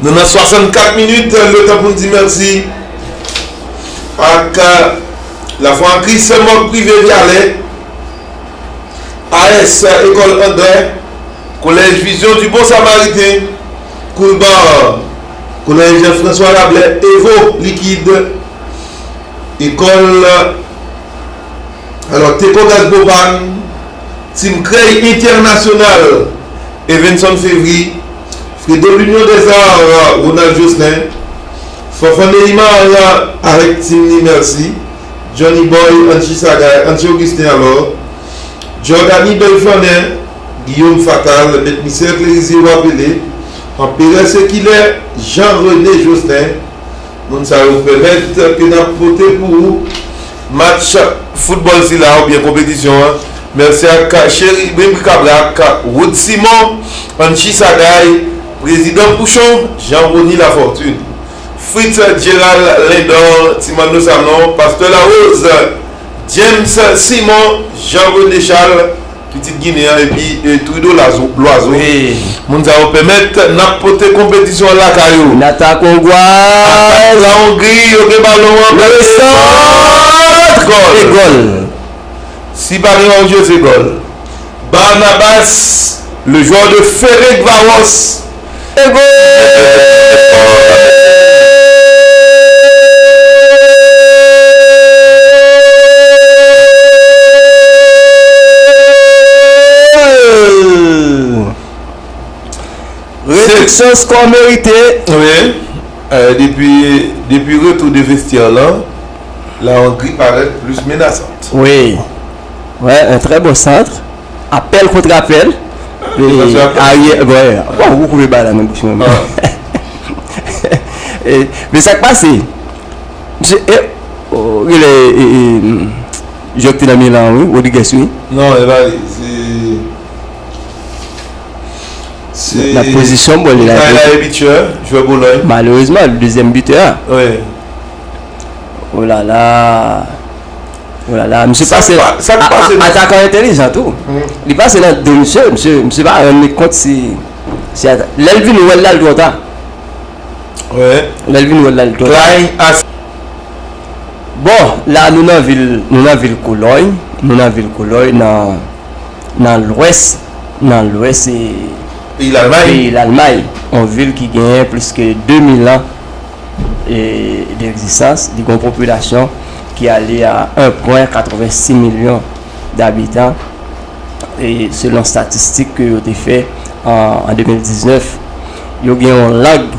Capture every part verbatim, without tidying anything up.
Nou nan swasannkat minit, letan pou n di mèsi ak Lafwa an Kris, Mòg Prive Vyalè, A S Ekòl Andrè, Kolèj Vision du Bon Samaritain, Koulbar, Kolèj François Lablais, Evo Likid, Ekòl, alò, Teko Gaz Pwopàn, Tim Krèy Entènasyonal, Evenson Fevry, Fredo L'Union des Arts, Ronald Jocelyn, Fanfan Neymar avèk Tim Ni Mèsi, Johnny Boy, Anchi Sagay, Anchi Augustin alò, Jordany Bèl Flannè, Guillaume Fatal, Mèt Misèl Klerizier Wapele, Anperè Sekilè, Jean René Jocelyn, moun sa yo pèmèt ke n ap pote pou ou match foutbòl sila oubyen konpetisyon an. Mèsi ak Cheri Bribrikabrak, Wood Simon, Anchi Sagay, Prezidan Pouchon, Jean Rony Lafortune, Fritz Gérald Lindor, Timanno Sanon, Pastè Larose, James Simon, Jean René Charles, Pitit Ginen an epi e, Trudeau Lazo- Loiseau. Wi. Moun sa yo pèmèt n ap pote konpetisyon an lakay ou. N atake Ogwaz. Atak la Hongrie, yo gen balon an. Le centre. Gòl. E gòl. Si pa gen yon je, se gòl. Barnabas, le joueur de Ferencváros. E gòl! Rediksyon skò merite. Wi. Euh, depi, depi retou de vestyè lan, la Hongrie parèt plis menasant. Wi. Wè, un très beau centre. Apèl kont apèl. Defansè a Ariel, bon, bon, ou koupe bal la nan bouch mwen. E, men sa k pase? Misye, e, o, rele, e, e, jwè ki te nan mitan an, wi, Rodriguez, wi. Non, e pa li, se, se Nan pozisyon, bon, li la. Michael Bitcher, jwè Bolòy. Malerezman, dezyèm bitè a. Wi. Oh là là. Oh là là, misye pase, sa k pase, atakan entèlijan tou. Li pase nan do misye, misye, misye pa rann li kont si, si ata-, lè l vin wè l la, l twò ta. Lè l vin wè l la, l twò ta. Bon, la nou nan vil, nou nan vil Kolòy, nou nan vil Kolòy, nan, nan lwès, nan lwès, e, peyi Lalmay. Peyi Lalmay, yon vil ki genyen plis ke de mil an e, degzistans, li gen yon popilasyon ki ale a en pwen katrevensis milyon dabitan, e selon statistik ke yo te fè an, an de mil diznèf, yo gen yon lang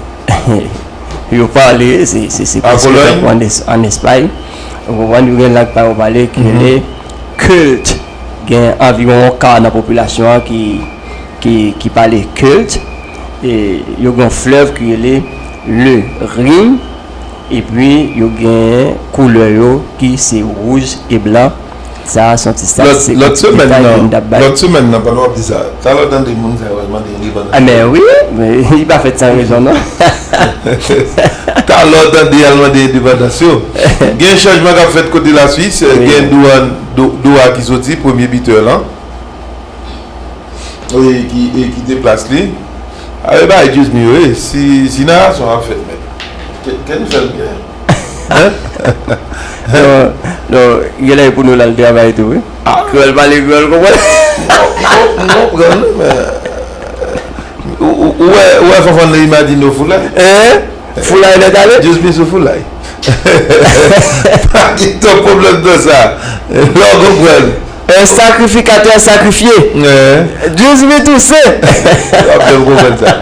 yo pale, se, se, se prèske tankou ann Es-, ann Espay. Ou konprann, yo gen lang pa yo pale ki rele Creole. Gen anviwon yon ka nan popilasyon an ki, ki, ki pale Creole. E yo gen yon flèv ki rele le Rhin, epi yo gen koulè yo ki se wouj e blan. Sa a se yon ti statistik, yon ti detay ke m t ap bay. Lòt semèn nan, pandan w ap di sa, talè w tande moun sa yo al mande endepandans. A, men wi, men li pa fèt san rezon, non. Talè w tande y al mande endepandans yo. Gen chanjman k ap fèt kote Laswis, gen Doua, Dou-, Doua ki soti, premye bitè lan. Wi, ki, e ki te plas li. A, e bay Djizmi yo, e, si, si narasyon ap fèt, men. Ke, ke nou fè l byen. Hein? Non, non, genlè pou nou l al travay tou, wi. Kreyòl pale kreyòl, konprann? M konprann, men. Ou, ou, ou wè, ou wè Fanfan nan Imadino Foulay? Hein? Foulay nèt ale? Djizmi sou Foulay. Pa gen twòp pwoblèm nan sa. Lè w konprann. Un sacrificateur sacrifié. Djizmi touse. W ap byen konprann sa.